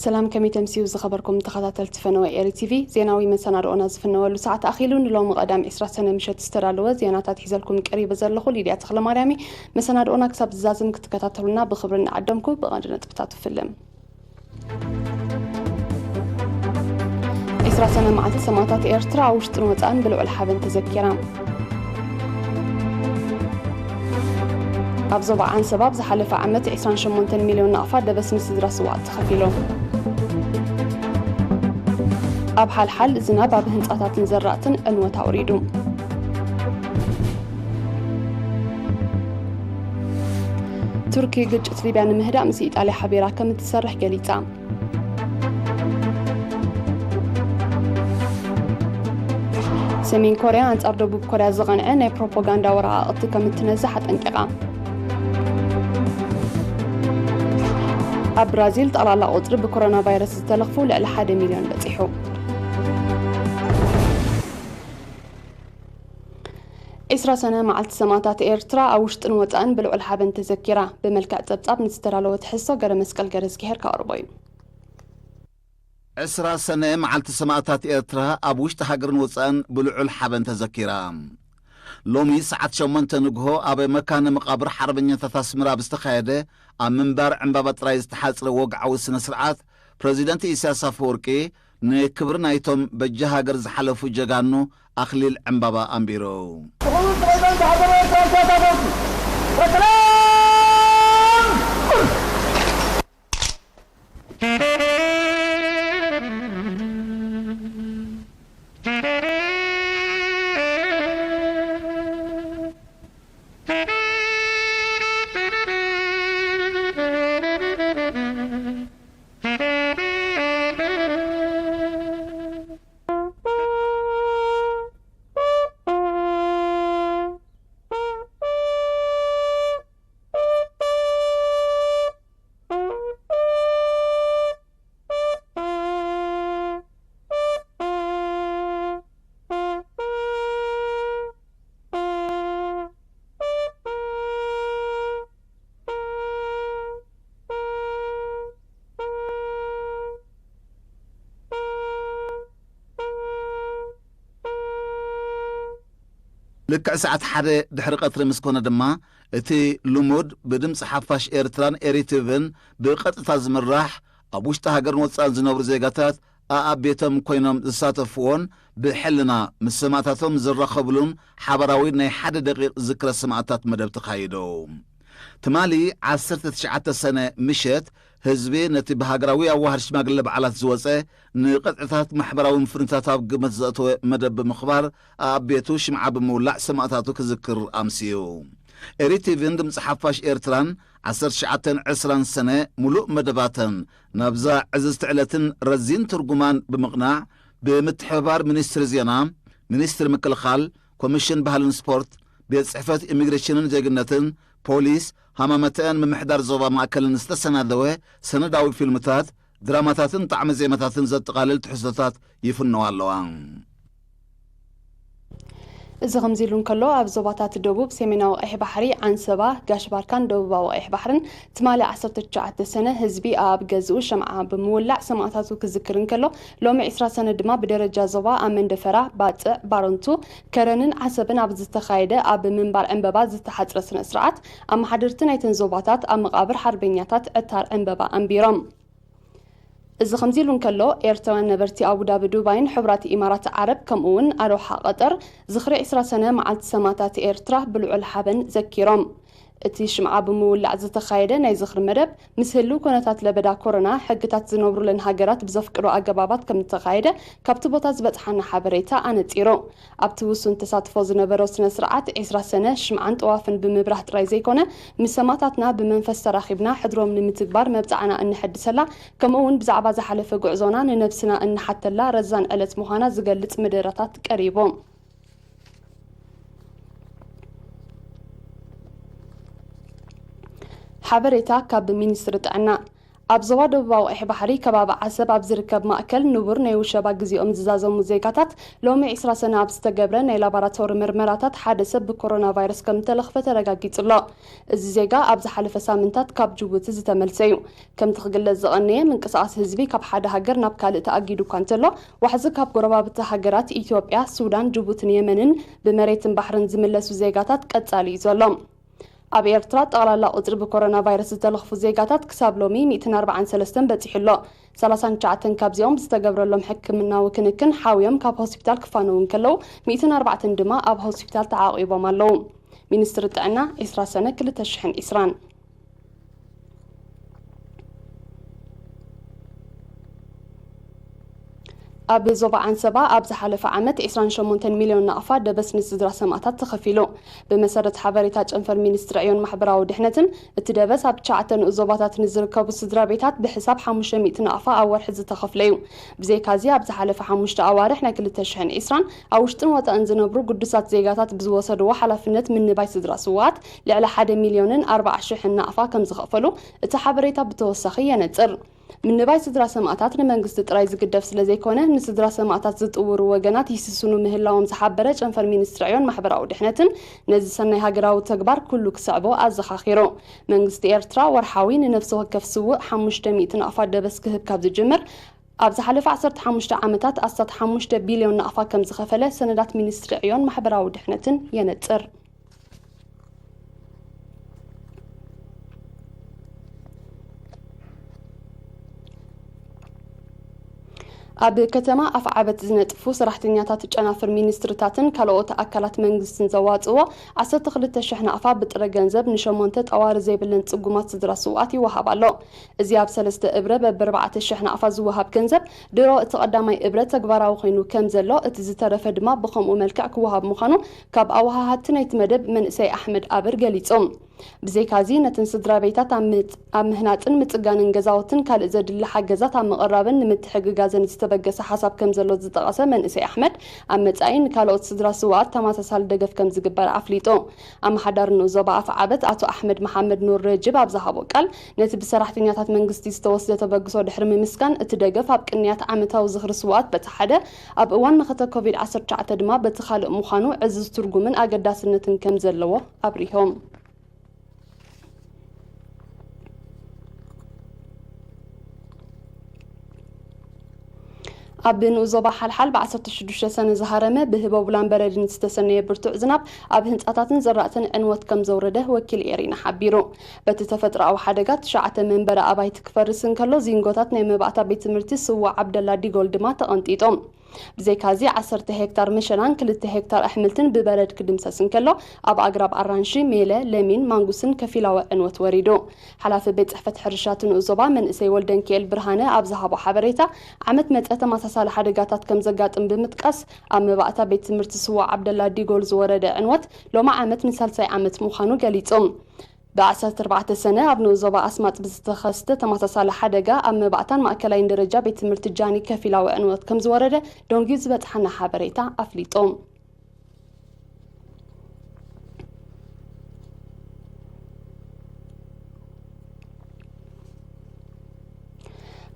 ሰላም፣ ከመይ ተምስዩ ዝኸበርኩም ተኸታተልቲ ፈነወ ኤሪ ቲቪ? ዜናዊ መሰናድኦና ዝፍነወሉ ሰዓት ኣኺሉ። ንሎሚ ቀዳም ዕስራ ሰነ ምሸት ዝተዳለወ ዜናታት ሒዘልኩም ቀሪበ ዘለኹ ሊድያ ተኽለማርያም እየ። መሰናድኦና ክሳብ ዝዛዝም ክትከታተሉና ብኽብሪ እናዓደምኩ፣ ብቐንዲ ነጥብታቱ ፍልም። ዕስራ ሰነ መዓልቲ ሰማእታት ኤርትራ ኣብ ውሽጥን ወጻእን ብልዑል ሓበን ተዘኪራ። ኣብ ዞባ ዓንሰባ ኣብ ዝሓለፈ ዓመት ዕስራን ሸሞንተን ሚልዮን ናቕፋ ደበስ ንስድራ ስዋኣት ተኸፊሎም። ኣብ ሓልሓል ዝናብ ኣብ ህንጻታትን ዘራእትን ዕንወት ኣውሪዱ። ቱርኪ ግጭት ሊብያ ንምህዳእ ምስ ኢጣልያ ሓቢራ ከም እትሰርሕ ገሊጻ። ሰሜን ኮርያ ኣንጻር ደቡብ ኮርያ ዝቐንዐ ናይ ፕሮፓጋንዳ ወረቓቕቲ ከም እትነዝሕ ኣጠንቂቓ። ኣብ ብራዚል ጠቕላላ ቁጽሪ ብኮሮና ቫይረስ ዝተለኽፉ ልዕሊ ሓደ ሚልዮን በጺሑ። ዕስራ ሰነ መዓልቲ ሰማእታት ኤርትራ ኣብ ውሽጥን ወጻእን ብልዑል ሓበን ተዘኪራ። ብመልክዕ ጸብጻብ ንዝተዳለወ ትሕዝቶ ገረ መስቀል ገረ ዝግሄር ካቕርቦ እዩ። ዕስራ ሰነ መዓልቲ ሰማእታት ኤርትራ ኣብ ውሽጢ ሃገርን ወጻእን ብልዑል ሓበን ተዘኪራ። ሎሚ ሰዓት ሸሞንተ ንግሆ ኣብ መካነ መቓብር ሓርበኛታት ኣስመራ ብዝተኻየደ ኣብ ምንባር ዕምባባ ጥራይ ዝተሓጽረ ወግዓዊ ስነ ስርዓት፣ ፕረዚደንት ኢሳያስ ኣፈወርቂ ንክብሪ ናይቶም በጃ ሃገር ዝሓለፉ ጀጋኑ ኣኽሊል ዕምባባ ኣንቢሩ። ክቡር ፕረዚደንት ሃገር ኤርትራ ኢሳያስ ኣፈወርቂ፣ በሰላም ልክዕ ሰዓት ሓደ ድሕሪ ቀትሪ ምስ ኮነ ድማ፣ እቲ ልሙድ ብድምፂ ሓፋሽ ኤርትራን ኤሪቲቪን ብቐጥታ ዝምራሕ፣ ኣብ ውሽጢ ሃገርን ወፃእን ዝነብሩ ዜጋታት ኣኣብ ቤቶም ኮይኖም ዝሳተፍዎን ብሕልና ምስ ሰማእታቶም ዝራኸብሉን ሓባራዊ ናይ ሓደ ደቂቕ ዝክረ ሰማእታት መደብ ተኻይዱ። ትማሊ ዓሰርተ ትሽዓተ ሰነ ምሸት፣ ህዝቢ ነቲ ብሃገራዊ ኣዋሃድ ሽማግለ በዓላት ዝወጸ፣ ንቐጥዕታት ማሕበራዊ ምፍንታት ኣብ ግምት ዘእተወ መደብ ብምኽባር፣ ኣብ ቤቱ ሽምዓ ብምውላዕ ሰማእታቱ ክዝክር ኣምስዩ። ኤሪ ቲቪን ድምፂ ሓፋሽ ኤርትራን ዓሰርተ ትሽዓተን ዕስራን ሰነ ምሉእ መደባተን ናብዛ ዕዝዝቲ ዕለትን ረዚን ትርጉማን ብምቕናዕ፣ ብምትሕብባር ሚኒስትሪ ዜና፣ ሚኒስትሪ ምክልኻል፣ ኮሚሽን ባህልን ስፖርት፣ ቤት ጽሕፈት ኢሚግሬሽንን ዜግነትን፣ ፖሊስ፣ ሃማመተአን ምምሕዳር ዞባ ማእከልን ዝተሰናደወ ሰነዳዊ ፊልምታት፣ ድራማታትን ጣዕመ ዜማታትን ዘጠቓልል ትሕዝቶታት ይፍነዋ ኣለዋ። እዚ ከምዚ ኢሉ እንከሎ፣ ኣብ ዞባታት ደቡብ፣ ሰሜናዊ ቀይሕ ባሕሪ፣ ዓንሰባ፣ ጋሽ ባርካን ደቡባዊ ቀይሕ ባሕርን ትማሊ ዓሰርተ ትሽዓተ ሰነ ህዝቢ ኣብ ገዝኡ ሸምዓ ብምውላዕ ሰማእታቱ ክዝክር እንከሎ፣ ሎሚ ዕስራ ሰነ ድማ ብደረጃ ዞባ ኣብ መንደፈራ፣ ባጽዕ፣ ባረንቱ፣ ከረንን ዓሰብን ኣብ ዝተኻየደ ኣብ ምንባር ዕምበባ ዝተሓጽረ ስነ ስርዓት፣ ኣመሓደርቲ ናይተን ዞባታት ኣብ መቓብር ሓርበኛታት ዕታር ዕምበባ ኣንቢሮም። እዚ ከምዚ ኢሉ እንከሎ፣ ኤርትራውያን ነበርቲ ኣቡዳቢ ዱባይን ሕቡራት ኢማራት ዓረብ ከምኡ እውን ኣዶሓ ቀጠር ዝኽሪ ዕስራ ሰነ መዓልቲ ሰማእታት ኤርትራ ብልዑል ሓበን ዘኪሮም። እቲ ሽምዓ ብምውላዕ ዝተኻየደ ናይ ዝኽሪ መደብ፣ ምስ ህልው ኩነታት ለበዳ ኮሮና፣ ሕግታት ዝነብሩለን ሃገራት ብዘፍቅዶ ኣገባባት ከም ዝተኻየደ ካብቲ ቦታ ዝበጽሓና ሓበሬታ ኣነጺሩ። ኣብቲ ውሱን ተሳትፎ ዝነበሮ ስነ ስርዓት፣ ዕስራ ሰነ ሽምዓን ጥዋፍን ብምብራህ ጥራይ ዘይኮነ፣ ምስ ሰማእታትና ብመንፈስ ተራኺብና ሕድሮም ንምትግባር መብጽዓና እንሐድሰላ፣ ከምኡ እውን ብዛዕባ ዝሓለፈ ጉዕዞና ንነብስና እንሓተላ ረዛን ዕለት ምዃና ዝገልጽ ምደረታት ቀሪቡ። ሓበሬታ ካብ ሚኒስትሪ ጥዕና። ኣብ ዞባ ደቡባዊ ቀይሕ ባሕሪ ከባቢ ዓሰብ ኣብ ዝርከብ ማእከል ንቡር ናይ ውሸባ ግዜኦም ዝዛዘሙ ዜጋታት ሎሚ ዕስራ ሰነ ኣብ ዝተገብረ ናይ ላቦራቶሪ ምርመራታት ሓደ ሰብ ብኮሮና ቫይረስ ከም እተለኽፈ ተረጋጊጹ ኣሎ። እዚ ዜጋ ኣብ ዝሓለፈ ሳምንታት ካብ ጅቡቲ ዝተመልሰ እዩ። ከምቲ ክግለጽ ዝቐነየ፣ ምንቅስቓስ ህዝቢ ካብ ሓደ ሃገር ናብ ካልእ ተኣጊዱ እኳ እንተሎ፣ ዋሕዚ ካብ ጎረባብቲ ሃገራት ኢትዮጵያ፣ ሱዳን፣ ጅቡትን የመንን ብመሬትን ባሕርን ዝምለሱ ዜጋታት ቀጻሊ እዩ ዘሎ። ኣብ ኤርትራ ጠቕላላ ቁጽሪ ብኮሮና ቫይረስ ዝተለኽፉ ዜጋታት ክሳብ ሎሚ ሚእትን ኣርባዓን ሰለስተን በጺሑ ኣሎ። ሰላሳን ትሽዓተን ካብዚኦም ዝተገብረሎም ሕክምናዊ ክንክን ሓውዮም ካብ ሆስፒታል ክፋነዉ እንከለዉ፣ ሚእትን ኣርባዕተን ድማ ኣብ ሆስፒታል ተዓቒቦም ኣለዉ። ሚኒስትሪ ጥዕና፣ ዕስራ ሰነ ክልተ ሽሕን ዕስራን። ኣብ ዞባ ዓንሰባ ኣብ ዝሓለፈ ዓመት ዕስራን ሸሞንተን ሚልዮን ናቕፋ ደበስ ንስድራ ሰማእታት ተኸፊሉ። ብመሰረት ሓበሬታ ጨንፈር ሚኒስትሪ ዕዮን ማሕበራዊ ድሕነትን፣ እቲ ደበስ ኣብ ትሽዓተ ንኡስ ዞባታት ንዝርከቡ ስድራ ቤታት ብሕሳብ ሓሙሽተ ሚእቲ ናቕፋ ኣብ ወርሒ ዝተኸፍለ እዩ። ብዘይካዚ፣ ኣብ ዝሓለፈ ሓሙሽተ ኣዋርሕ ናይ ክልተ ሽሕን ዕስራን ኣብ ውሽጥን ወጻእን ዝነብሩ ግዱሳት ዜጋታት ብዝወሰድዎ ሓላፍነት ምንባይ ስድራ ስውኣት ልዕሊ ሓደ ሚልዮንን ኣርባዓ ሽሕን ናቕፋ ከም ዝኸፈሉ እቲ ሓበሬታ ብተወሳኺ የነጽር። ምንባይ ስድራ ሰማእታት ንመንግስቲ ጥራይ ዝግደፍ ስለ ዘይኮነ፣ ንስድራ ሰማእታት ዝጥውሩ ወገናት ይስስኑ ምህላዎም ዝሓበረ ጨንፈር ሚኒስትሪ ዕዮን ማሕበራዊ ድሕነትን፣ ነዚ ሰናይ ሃገራዊ ተግባር ኩሉ ክስዕቦ ኣዘኻኺሩ። መንግስቲ ኤርትራ ወርሓዊ ንነፍሲ ወከፍ ስዉእ ሓሙሽተ ሚእቲ ናቕፋ ደበስ ክህብ ካብ ዝጅምር፣ ኣብ ዝሓለፈ ዓሰርተ ሓሙሽተ ዓመታት ኣስታት ሓሙሽተ ቢልዮን ናቕፋ ከም ዝኸፈለ ሰነዳት ሚኒስትሪ ዕዮን ማሕበራዊ ድሕነትን የነጽር። ኣብ ከተማ ኣፍዓበት ዝነጥፉ ሰራሕተኛታት ጨናፍር ሚኒስትርታትን ካልኦት ኣካላት መንግስትን ዘዋፅዎ ዓሰርተ ክልተ ሽሕ ናቕፋ ብጥረ ገንዘብ ንሸሞንተ ጠዋሪ ዘይብለን ፅጉማት ስድራ ስውኣት ይወሃብ ኣሎ። እዚ ኣብ ሰለስተ እብረ በብኣርባዕተ ሽሕ ናቕፋ ዝወሃብ ገንዘብ ድሮ እቲ ቀዳማይ እብረ ተግባራዊ ኮይኑ ከም ዘሎ፣ እቲ ዝተረፈ ድማ ብኸምኡ መልክዕ ክወሃብ ምዃኑ ካብ ኣወሃሃድቲ ናይቲ መደብ መንእሰይ ኣሕመድ ኣብር ገሊጹ። ብዘይካዚ፣ ነተን ስድራ ቤታት ኣብ ምጽ-፣ ኣብ ምህናጽን ምጽጋንን ገዛውትን ካልእ ዘድሊ ሓገዛት ኣብ ምቕራብን ንምትሕግጋዝን ዝተበገሰ ሓሳብ ከም ዘሎ ዝጠቐሰ መንእሰይ ኣሕመድ፣ ኣብ መጻኢ ንካልኦት ስድራ ስውኣት ተመሳሳሊ ደገፍ ከም ዝግበር ኣፍሊጡ። ኣመሓዳሪ ንኡስ ዞባ ኣፍዓበት ኣቶ ኣሕመድ መሓመድ ኑር ረጅብ ኣብ ዝሃቦ ቃል፣ ነቲ ብሰራሕተኛታት መንግስቲ ዝተወስደ ተበግሶ ድሕሪ ምምስጋን፣ እቲ ደገፍ ኣብ ቅንያት ዓመታዊ ዝኽሪ ስውኣት በቲ ሓደ፣ ኣብ እዋን መኸተ ኮቪድ ዓሰርተ ትሽዓተ ድማ በቲ ካልእ ምዃኑ ዕዙዝ ትርጉምን ኣገዳስነትን ከም ዘለዎ ኣብሪሆም። ኣብ ንኡስ ዞባ ሓልሓል ብ ዓሰርተ ሽዱሽተ ሰነ ዝሃረመ ብህቦብላን በረድን ዝተሰነየ ብርቱዕ ዝናብ ኣብ ህንጻታትን ዘራእትን ዕንወት ከም ዘውረደ ወኪል ኤሪና ሓቢሩ። በቲ ተፈጥሮኣዊ ሓደጋ ትሽዓተ መንበሪ ኣባይቲ ክፈርስ እንከሎ፣ ዚንጎታት ናይ መባእታ ቤት ትምህርቲ ስዋ ዓብደላ ዲጎል ድማ ተቐንጢጦም። ብዘይካዚ፣ ዓሰርተ ሄክታር መሸላን ክልተ ሄክታር ኣሕምልትን ብበረድ ክድምሰስ እንከሎ፣ ኣብ ኣግራብ ኣራንሺ፣ ሜለ፣ ለሚን፣ ማንጉስን ከፊላዊ ዕንወት ወሪዱ። ሓላፊ ቤት ጽሕፈት ሕርሻ እቲ ንኡስ ዞባ መንእሰይ ወልደንኪኤል ብርሃነ ኣብ ዝሃቦ ሓበሬታ፣ ዓመት መጸ ተመሳሳሊ ሓደጋታት ከም ዘጋጥም ብምጥቃስ፣ ኣብ መባእታ ቤት ትምህርቲ ስዋ ዓብደላ ዲጎል ዝወረደ ዕንወት ሎሚ ዓመት ንሳልሳይ ዓመት ምዃኑ ገሊጹ። ብ ዓሰርተ ኣርባዕተ ሰነ ኣብ ንኡስ ዞባ ኣስማጥ ብዝተኸስተ ተመሳሳሊ ሓደጋ ኣብ መባእታን ማእከላይን ደረጃ ቤት ትምህርቲ ጃኒ ከፊላዊ ዕንወት ከም ዝወረደ ደንጊዩ ዝበጽሓና ሓበሬታ ኣፍሊጡ።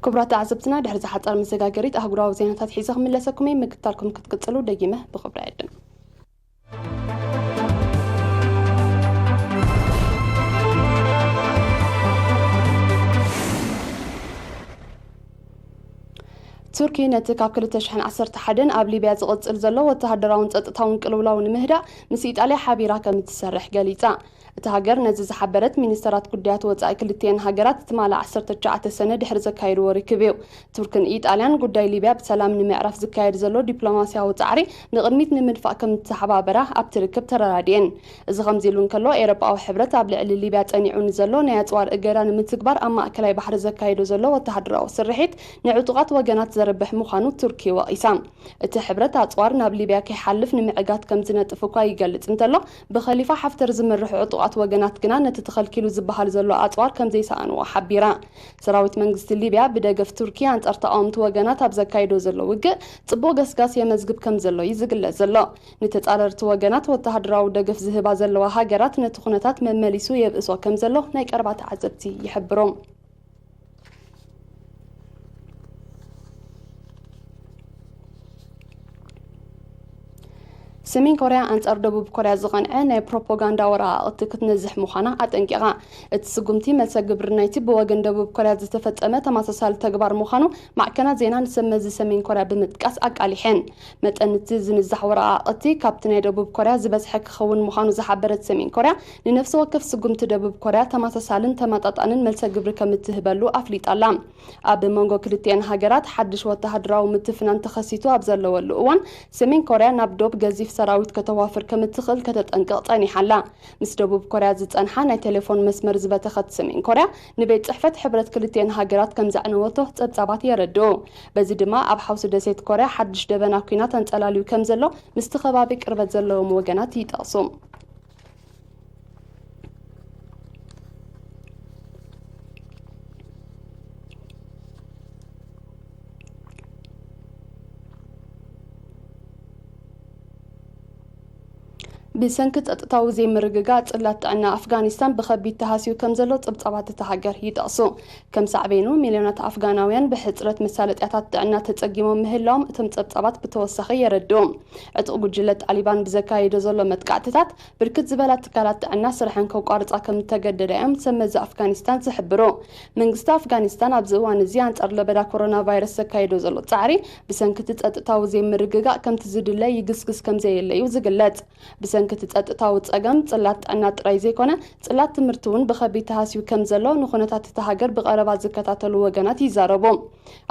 ክቡራት ተዓዘብትና፣ ድሕሪ ዝሓጸረ መሰጋገሪት ኣህጉራዊ ዜናታት ሒዘ ክምለሰኩም እየ። ምክትታልኩም ክትቅጽሉ ደጊመ ብኽብሪ እዕድም። ቱርኪ ነቲ ካብ ክልተ ሽሕን ዓሰርተ ሓደን ኣብ ሊብያ ዝቕጽል ዘሎ ወተሃደራውን ጸጥታውን ቅልውላው ንምህዳእ ምስ ኢጣልያ ሓቢራ ከም እትሰርሕ ገሊጻ። እታ ሃገር ነዚ ዝሓበረት፣ ሚኒስተራት ጉዳያት ወጻኢ ክልቲኤን ሃገራት ትማሊ ዓሰርተ ትሽዓተ ሰነ ድሕሪ ዘካየድዎ ርክብ እዩ። ቱርክን ኢጣልያን ጉዳይ ሊብያ ብሰላም ንምዕራፍ ዝካየድ ዘሎ ዲፕሎማስያዊ ጻዕሪ ንቕድሚት ንምድፋእ ከም እተሓባበራ ኣብቲ ርክብ ተረዳዲኤን። እዚ ከምዚ ኢሉ እንከሎ፣ ኤውሮጳዊ ሕብረት ኣብ ልዕሊ ሊብያ ጸኒዑ ንዘሎ ናይ ኣጽዋር እገዳ ንምትግባር ኣብ ማእከላይ ባሕሪ ዘካየዶ ዘሎ ወተሃደራዊ ስርሒት ንዕጡቓት ወገናት ዘርብሕ ምዃኑ ቱርኪ ወቒሳ። እቲ ሕብረት ኣጽዋር ናብ ሊብያ ከይሓልፍ ንምዕጋት ከም ዝነጥፍ እኳ ይገልጽ እንተሎ፣ ብኸሊፋ ሓፍተር ዝምርሑ ዕጡቓት ወገናት ግና ነቲ ተኸልኪሉ ዝበሃል ዘሎ ኣጽዋር ከም ዘይሰኣንዎ ሓቢራ። ሰራዊት መንግስቲ ሊብያ ብደገፍ ቱርኪ ኣንጻር ተቓወምቲ ወገናት ኣብ ዘካይዶ ዘሎ ውግእ ጽቡቕ ገስጋስ የመዝግብ ከም ዘሎ እዩ ዝግለጽ ዘሎ። ንተጻረርቲ ወገናት ወተሃደራዊ ደገፍ ዝህባ ዘለዋ ሃገራት ነቲ ኩነታት መመሊሱ የብእሶ ከም ዘሎ ናይ ቀረባ ተዓዘብቲ ይሕብሩ። ሰሜን ኮርያ ኣንጻር ደቡብ ኮርያ ዝቐንዐ ናይ ፕሮፓጋንዳ ወረቓቕቲ ክትነዝሕ ምዃና ኣጠንቂቓ። እቲ ስጉምቲ መልሰ ግብሪ ናይቲ ብወገን ደቡብ ኮርያ ዝተፈጸመ ተመሳሳሊ ተግባር ምዃኑ ማዕከናት ዜና ንሰብ መዚ ሰሜን ኮርያ ብምጥቃስ ኣቃሊሐን። መጠን እቲ ዝንዛሕ ወረቓቕቲ ካብቲ ናይ ደቡብ ኮርያ ዝበዝሐ ክኸውን ምዃኑ ዝሓበረት ሰሜን ኮርያ፣ ንነፍሲ ወከፍ ስጉምቲ ደቡብ ኮርያ ተመሳሳልን ተመጣጣንን መልሰ ግብሪ ከም እትህበሉ ኣፍሊጣ ኣላ። ኣብ መንጎ ክልቲኤን ሃገራት ሓድሽ ወተሃደራዊ ምትፍናን ተኸሲቱ ኣብ ዘለወሉ እዋን፣ ሰሜን ኮርያ ናብ ዶብ ገዚፍ ሰራዊት ከተዋፍር ከም እትኽእል ከተጠንቅቕ ጸኒሓ ኣላ። ምስ ደቡብ ኮርያ ዝጸንሓ ናይ ቴሌፎን መስመር ዝበተኸት ሰሜን ኮርያ፣ ንቤት ጽሕፈት ሕብረት ክልቲኤን ሃገራት ከም ዘዕነወቶ ጸብጻባት የረድኡ። በዚ ድማ ኣብ ሓውሲ ደሴት ኮርያ ሓድሽ ደበና ኲናት ኣንጸላልዩ ከም ዘሎ ምስቲ ከባቢ ቅርበት ዘለዎም ወገናት ይጠቕሱ። ብሰንኪ ጸጥታዊ ዘይምርግጋእ፣ ጽላት ጥዕና ኣፍጋኒስታን ብኸቢድ ተሃስዩ ከም ዘሎ ጸብጻባት እታ ሃገር ይጠቕሱ። ከም ሳዕቤኑ፣ ሚልዮናት ኣፍጋናውያን ብሕጽረት መሳለጥያታት ጥዕና ተጸጊሞም ምህላዎም እቶም ጸብጻባት ብተወሳኺ የረድኡ። ዕጡቕ ጉጅለ ጣሊባን ብዘካየዶ ዘሎ መጥቃዕትታት፣ ብርክት ዝበላ ትካላት ጥዕና ስርሐን ከቋርጻ ከም እተገደዳ እዮም ሰብ መዚ ኣፍጋኒስታን ዝሕብሩ። መንግስቲ ኣፍጋኒስታን ኣብዚ እዋን እዚ ኣንጻር ለበዳ ኮሮና ቫይረስ ዘካየዶ ዘሎ ጻዕሪ፣ ብሰንኪ እቲ ጸጥታዊ ዘይምርግጋእ ከምቲ ዝድለ ይግስግስ ከም ዘየለ እዩ ዝግለጽ። ብሰንኪ እቲ ጸጥታዊ ጸገም፣ ጽላት ጥዕና ጥራይ ዘይኮነ፣ ጽላት ትምህርቲ እውን ብኸቢድ ተሃስዩ ከም ዘሎ ንኹነታት እታ ሃገር ብቐረባ ዝከታተሉ ወገናት ይዛረቡ።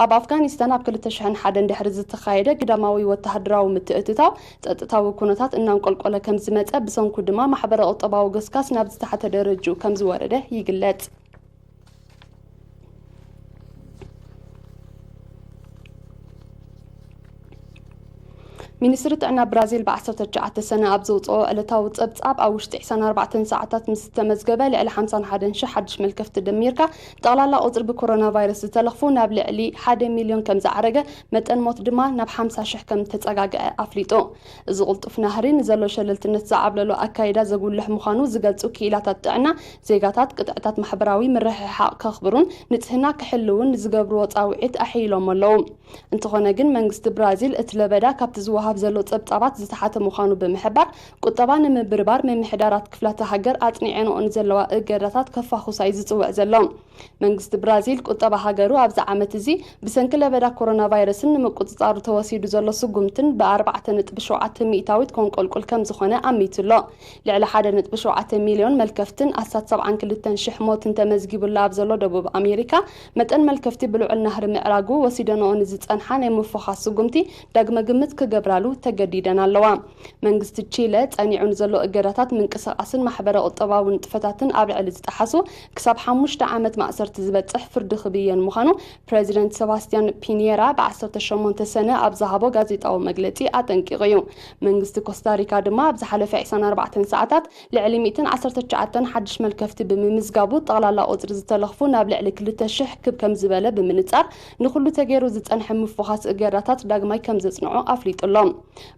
ኣብ ኣፍጋኒስታን ኣብ ክልተ ሽሕን ሓደን ድሕሪ ዝተኻየደ ግዳማዊ ወተሃደራዊ ምትእትታው፣ ጸጥታዊ ኩነታት እናንቆልቆለ ከም ዝመጸ፣ ብሰንኩ ድማ ማሕበረ ቁጠባዊ ገስጋስ ናብ ዝተሓተ ደረጅኡ ከም ዝወረደ ይግለጽ። ሚኒስትሪ ጥዕና ብራዚል ብዓሰርተ ትሽዓተ ሰነ ኣብ ዘውፅኦ ዕለታዊ ፀብፃብ፣ ኣብ ውሽጢ ዕስራን ኣርባዕተን ሰዓታት ምስ ዝተመዝገበ ልዕሊ ሓምሳን ሓደን ሽሕ ሓድሽ መልከፍቲ ደሚርካ፣ ጠቕላላ ቁፅሪ ብኮሮና ቫይረስ ዝተለኽፉ ናብ ልዕሊ ሓደ ሚልዮን ከም ዝዓረገ፣ መጠን ሞት ድማ ናብ ሓምሳ ሽሕ ከም ዝተፀጋግዐ ኣፍሊጡ። እዚ ቅልጡፍ ናህሪ ንዘሎ ሸለልትነት ዝዓብለሎ ኣካይዳ ዘጉልሕ ምዃኑ ዝገልፁ ክኢላታት ጥዕና፣ ዜጋታት ቅጥዕታት ማሕበራዊ ምርሕሓቕ ከኽብሩን ንፅህና ክሕልውን ንዝገብርዎ ፃውዒት ኣሕይሎም ኣለዉ። እንተኾነ ግን፣ መንግስቲ ብራዚል እቲ ለበዳ ካብቲ ዝወሃብ ዘሎ ጸብጻባት ዝተሓተ ምዃኑ ብምሕባር፣ ቁጠባ ንምብርባር ምምሕዳራት ክፍላተ ሃገር ኣጽኒዐንኦ ንዘለዋ እገዳታት ከፋኹሳ እዩ ዝጽውዕ ዘሎ። መንግስቲ ብራዚል፣ ቁጠባ ሃገሩ ኣብዚ ዓመት እዚ ብሰንኪ ለበዳ ኮሮና ቫይረስን ንምቁጽጻሩ ተወሲዱ ዘሎ ስጉምትን ብኣርባዕተ ነጥቢ ሸውዓተ ሚእታዊት ከንቆልቁል ከም ዝኾነ ኣሚቱ ኣሎ። ልዕሊ ሓደ ነጥቢ ሸውዓተ ሚልዮን መልከፍትን ኣስታት ሰብዓን ክልተን ሽሕ ሞትን ተመዝጊቡላ ኣብ ዘሎ ደቡብ ኣሜሪካ፣ መጠን መልከፍቲ ብልዑል ናህሪ ምዕራጉ፣ ወሲደንኦ ንዝጸንሓ ናይ ምፍዃስ ስጉምቲ ዳግመ ግምት ክገብራሉ ተገዲደን ኣለዋ። መንግስቲ ቺለ፣ ጸኒዑ ንዘሎ እገዳታት ምንቅስቓስን ማሕበረ ቁጠባዊ ንጥፈታትን ኣብ ልዕሊ ዝጠሓሱ፣ ክሳብ ሓሙሽተ ዓመት ማእሰርቲ ዝበጽሕ ፍርዲ ክብየን ምዃኑ ፕረዚደንት ሰባስቲያን ፒኒየራ ብዓሰርተ ሸሞንተ ሰነ ኣብ ዝሃቦ ጋዜጣዊ መግለጺ ኣጠንቂቑ እዩ። መንግስቲ ኮስታሪካ ድማ ኣብ ዝሓለፈ ዕስራን ኣርባዕተን ሰዓታት ልዕሊ ሚእትን ዓሰርተ ትሽዓተን ሓድሽ መልከፍቲ ብምምዝጋቡ፣ ጠቕላላ ቁጽሪ ዝተለኽፉ ናብ ልዕሊ ክልተ ሽሕ ክብ ከም ዝበለ ብምንጻር፣ ንኹሉ ተገይሩ ዝጸንሐ ምፍዃስ እገዳታት ዳግማይ ከም ዘጽንዖ ኣፍሊጡ ኣሎ።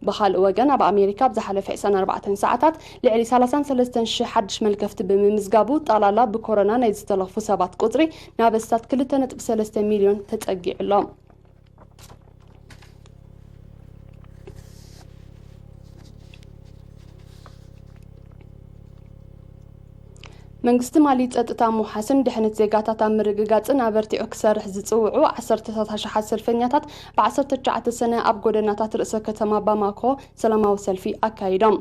ብኻልእ ወገን፣ ኣብ ኣሜሪካ ኣብ ዝሓለፈ ዕስራን ኣርባዕተን ሰዓታት ልዕሊ ሰላሳን ሰለስተን ሽሕ ሓድሽ መልከፍቲ ብምምዝጋቡ፣ ጠቕላላ ብኮሮና ናይ ዝተለኽፉ ሰባት ቁጽሪ ናብ ኣስታት ክልተ ነጥቢ ሰለስተ ሚልዮን ተጸጊዑ ኣሎ። መንግስቲ ማሊ ጸጥታ ምውሓስን ድሕነት ዜጋታት ኣብ ምርግጋጽን ኣበርቲዑ ክሰርሕ ዝጽውዑ ዓሰርተታት ኣሽሓት ሰልፈኛታት ብዓሰርተ ትሽዓተ ሰነ ኣብ ጎደናታት ርእሰ ከተማ ባማኮ ሰላማዊ ሰልፊ ኣካይዶም።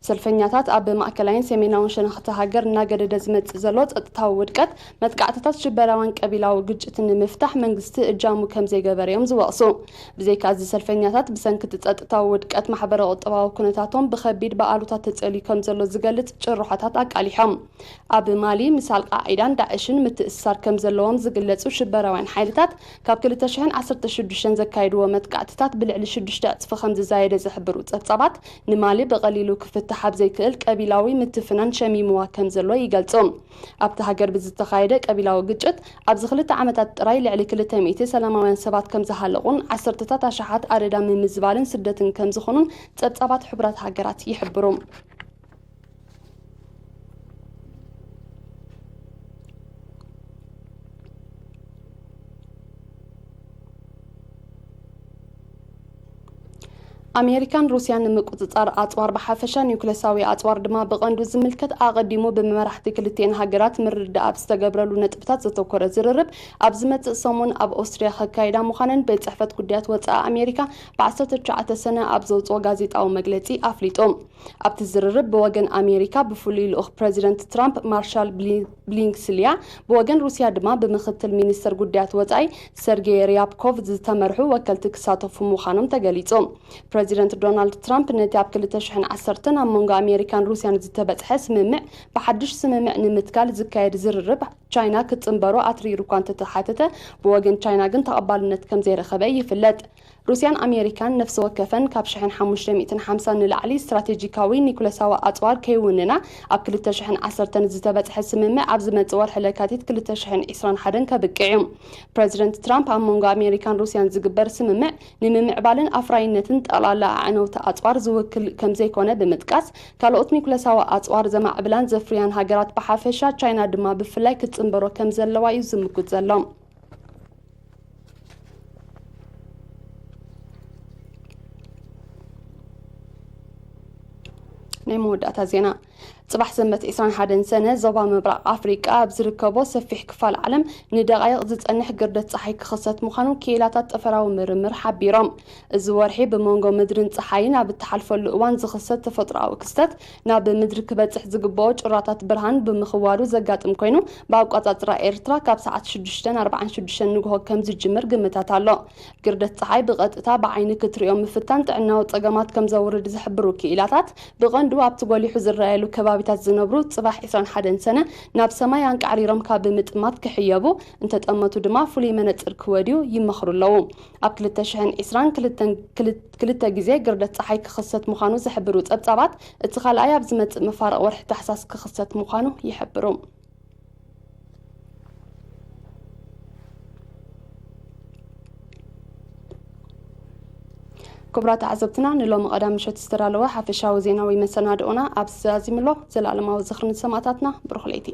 ሰልፈኛታት ኣብ ማእከላይን ሰሜናውን ሸነኽቲ ሃገር እናገደደ ዝመጽእ ዘሎ ጸጥታዊ ውድቀት፣ መጥቃዕትታት ሽበራውን ቀቢላዊ ግጭትን ንምፍታሕ መንግስቲ እጃሙ ከም ዘይገበረ እዮም ዝወቕሱ። ብዘይካ እዚ፣ ሰልፈኛታት ብሰንኪ እቲ ጸጥታዊ ውድቀት ማሕበረ ቁጠባዊ ኩነታቶም ብኸቢድ ብኣሉታ ተጸልዩ ከም ዘሎ ዝገልጽ ጭርሖታት ኣቃሊሖም። ኣብ ማሊ ምስ ኣልቃዒዳን ዳዕሽን ምትእስሳር ከም ዘለዎም ዝግለጹ ሽበራውያን ሓይልታት፣ ካብ ክልተ ሽሕን ዓሰርተ ሽዱሽተን ዘካየድዎ መጥቃዕትታት ብልዕሊ ሽዱሽተ ዕጽፊ ከም ዝዛየደ ዝሕብሩ ጸብጻባት፣ ንማሊ ብቐሊሉ ክፍታሕ ኣብ ዘይክእል ቀቢላዊ ምትፍናን ሸሚምዋ ከም ዘሎ ይገልጹ። ኣብቲ ሃገር ብዝተኻየደ ቀቢላዊ ግጭት፣ ኣብዚ ክልተ ዓመታት ጥራይ ልዕሊ ክልተ ሚእቲ ሰላማውያን ሰባት ከም ዝሃለቑን ዓሰርተታት ኣሽሓት ኣደዳ ምምዝባልን ስደትን ከም ዝኾኑን ጸብጻባት ሕቡራት ሃገራት ይሕብሩ። ኣሜሪካን ሩስያን ንምቁጽጻር ኣጽዋር ብሓፈሻ፣ ኒውክለሳዊ ኣጽዋር ድማ ብቐንዱ ዝምልከት፣ ኣቐዲሙ ብመራሕቲ ክልቲኤን ሃገራት ምርድዳእ ኣብ ዝተገብረሉ ነጥብታት ዘተኮረ ዝርርብ ኣብ ዝመጽእ ሰሙን ኣብ ኦስትርያ ከካይዳ ምዃነን ቤት ጽሕፈት ጉዳያት ወጻኢ ኣሜሪካ ብ ዓሰርተ ትሽዓተ ሰነ ኣብ ዘውጽኦ ጋዜጣዊ መግለጺ ኣፍሊጡ። ኣብቲ ዝርርብ ብወገን ኣሜሪካ ብፍሉይ ልኡኽ ፕረዚደንት ትራምፕ ማርሻል ብሊ-፣ ብሊንግስሊያ፣ ብወገን ሩስያ ድማ ብምክትል ሚኒስትር ጉዳያት ወጻኢ ሰርጌይ ርያብኮቭ ዝተመርሑ ወከልቲ ክሳተፉ ምዃኖም ተገሊጹ። ፕረዚደንት ዶናልድ ትራምፕ ነቲ ኣብ ክልተ ሽሕን ዓሰርተን ኣብ መንጎ ኣሜሪካን ሩስያን ዝተበጽሐ ስምምዕ ብሓድሽ ስምምዕ ንምትካል ዝካየድ ዝርርብ ቻይና ክትጽንበሮ ኣትሪሩ እኳ እንተተሓተተ፣ ብወገን ቻይና ግን ተቐባልነት ከም ዘይረኸበ ይፍለጥ። ሩስያን ኣሜሪካን ነፍሲ ወከፈን ካብ ሽሕን ሓሙሽተ ሚእትን ሓምሳን ንላዕሊ ስትራቴጂካዊ ኒኩለሳዊ ኣጽዋር ከይውንና ኣብ ክልተ ሽሕን ዓሰርተን ዝተበጽሐ ስምምዕ ኣብ ዝመጽእ ወርሒ ለካቲት ክልተ ሽሕን ዕስራን ሓደን ከብቅዕ እዩ። ፕረዚደንት ትራምፕ ኣብ መንጎ ኣሜሪካን ሩስያን ዝግበር ስምምዕ ንምምዕባልን ኣፍራይነትን ጠቕላላ ኣዕነውቲ ኣጽዋር ዝውክል ከም ዘይኮነ ብምጥቃስ፣ ካልኦት ኒኩለሳዊ ኣጽዋር ዘማዕብላን ዘፍርያን ሃገራት ብሓፈሻ፣ ቻይና ድማ ብፍላይ ክትጽንበሮ ከም ዘለዋ እዩ ዝምጉት ዘሎ። ናይ መወዳእታ ዜና። ጽባሕ ሰንበት ዕስራን ሓደን ሰነ ዞባ ምብራቕ ኣፍሪቃ ኣብ ዝርከቦ ሰፊሕ ክፋል ዓለም ንደቓይቕ ዝጸንሕ ግርደት ጸሓይ ክኽሰት ምዃኑ ክኢላታት ጠፈራዊ ምርምር ሓቢሮም። እዚ ወርሒ ብመንጎ ምድርን ጸሓይን ኣብ እትሓልፈሉ እዋን ዝኽሰት ተፈጥሮኣዊ ክስተት ናብ ምድሪ ክበጽሕ ዝግብኦ ጩራታት ብርሃን ብምኽዋዱ ዘጋጥም ኮይኑ፣ ብኣቋጻጽራ ኤርትራ ካብ ሰዓት ሽዱሽተን ኣርባዓን ሽዱሽተን ንግሆ ከም ዝጅምር ግምታት ኣሎ። ግርደት ጸሓይ ብቐጥታ ብዓይኒ ክትሪኦ ምፍታን ጥዕናዊ ጸገማት ከም ዘውርድ ዝሕብሩ ክኢላታት፣ ብቐንዱ ኣብቲ ጎሊሑ ዝረኣየሉ ከባቢታት ዝነብሩ፣ ጽባሕ ዕስራን ሓደን ሰነ ናብ ሰማይ ኣንቃዕሪሮም ካብ ምጥማት ክሕየቡ፣ እንተጠመቱ ድማ ፍሉይ መነጽር ክወድዩ ይመኽሩ ኣለዉ። ኣብ ክልተ ሽሕን ዕስራን ክልተን ክል-፣ ክልተ ግዜ ግርደት ጸሓይ ክኽሰት ምዃኑ ዝሕብሩ ጸብጻባት፣ እቲ ካልኣይ ኣብ ዝመጽእ መፋርቕ ወርሒ ታሕሳስ ክኽሰት ምዃኑ ይሕብሩ። ክቡራት ተዓዘብትና፣ ንሎሚ ቀዳም ምሸት ዝተዳለወ ሓፈሻዊ ዜናዊ መሰናድኦና ኣብዚ ተዛዚሙ ኣሎ። ዘላለማዊ ዝኽሪ ንሰማእታትና። ብሩኽ ለይቲ።